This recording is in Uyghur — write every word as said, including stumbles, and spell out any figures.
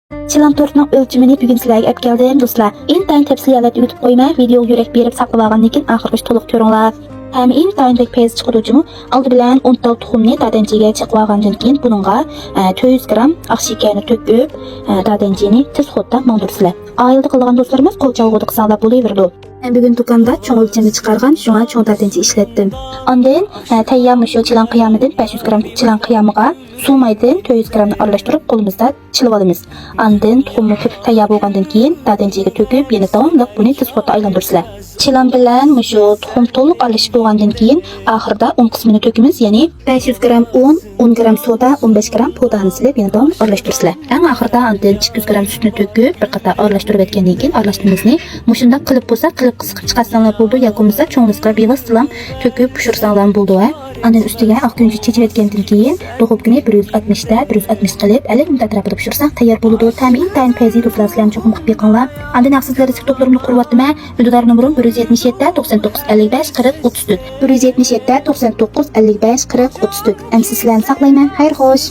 چىلان تورتنىڭ ئۆلچىمىنى بۈگۈن سىلەرگە ئەپ كەلدىم، دوستلار. ئىنتايىن تەپسىلىي ھالەتتە ئۆگىتىپ قويىمەن، ۋىدېئوغا يۈرەك بېرىپ ساقلىۋالغاندىن كېيىن ئاخىرغىچە تولۇق كۆرۈڭلار. ھەم ئىنتايىن بەك پەيزى چىقىدۇ جۇمۇ. ئالدى بىلەن ئون تال تۇخۇمنى دادەنچىگە چېقىۋالغاندىن كېيىن بۇنىڭغا، ئە، تۆت يۈز گرام ئاق شېكەرنى تۆكۈپ، ئە، دادەنچىنى تېز خوتتا ماڭدۇرىسىلەر. ئائىلىدە قىلىدىغان دوستلىرىمىز قول چالغۇدا قىلساڭلار بولۇۋېرىدۇ. مەن بۈگۈن دۇكاندا چوڭ ئۆلچەمدە چىقارغان شۇڭا چوڭ دادەنچە ئىشلەتتىم. ئاندىن، ئە، تەييار مۇشۇ چىلان قىيامىدىن بەش يۈز گرام چىلان قىيامىغا سۇ مايدىن تۆت يۈز گرامنى ئارىلاشتۇرۇپ قولىمىزدا چىلىۋالىمىز. ئاندىن تۇخۇممۇ كۆپۈپ تەييار بولغاندىن كېيىن دادەنچىگە تۆكۈپ يەنە داۋاملىق بۇنى تېز خوتتا ئايلاندۇرىسىلەر. چىلان بىلەن مۇشۇ تۇخۇم تولۇق ئارىلىشىپ بولغاندىن كېيىن ئاخىرىدا ئۇن قىسمىنى تۆكىمىز، يەنى بەش يۈز گرام ئۇن، ئون گرام سودا، ئون بەش گرام پۇدانى سېلىپ يەنە داۋاملىق ئارىلاشتۇرىسىلەر. ئەڭ ئاخىرىدا ئاندىن ئىككى يۈز گرام سۈتنى تۆكۈپ بىر قاتار ئارىلاشتۇرۇۋەتكەندىن كېيىن ئارىلاشتۇرمىسىنى مۇشۇنداق قىلىپ بولسا قىلىپ قىسقىپ چىقارساڭلار بولىدۇ ياكى بولمىسا چوڭ دىسكىغا بىۋاسىتىلا تۆكۈپ پىشۇرساڭلار بولىدۇ. ئاندىن ئۈستىگە ئاق كۆنجۈت چېچىۋەتكەندىن كېيىن دۇخوپكىنى بىر يۈز ئاتمىشتا، بىر يۈز ئاتمىش قىلىپ ئەللىك مىنۇت ئەتراپىدا پىشۇرساڭ تەييار بولىدۇ. تەمى ئىنتايىن پەيزى دوستلار، سىلەرمۇ چوقۇم قىلىپ بېقىڭلار. ئاندىن ھەقسىز دەرسلىك توپلىرىمنى قۇرۇۋاتىمەن. ئۈندىدار نومۇرۇم بىر يۈز يەتمىش يەتتە، توقسان توققۇز، ئەللىك بەش، قىرىق، ئوتتۇز تۆت. بىر يۈز يەتمىش يەتتە، توقسان توققۇز، ئەللىك بەش، قىرىق، ئوتتۇز تۆت. ئەمىسە سىلەرنى ساقلايمەن. خەير خوش.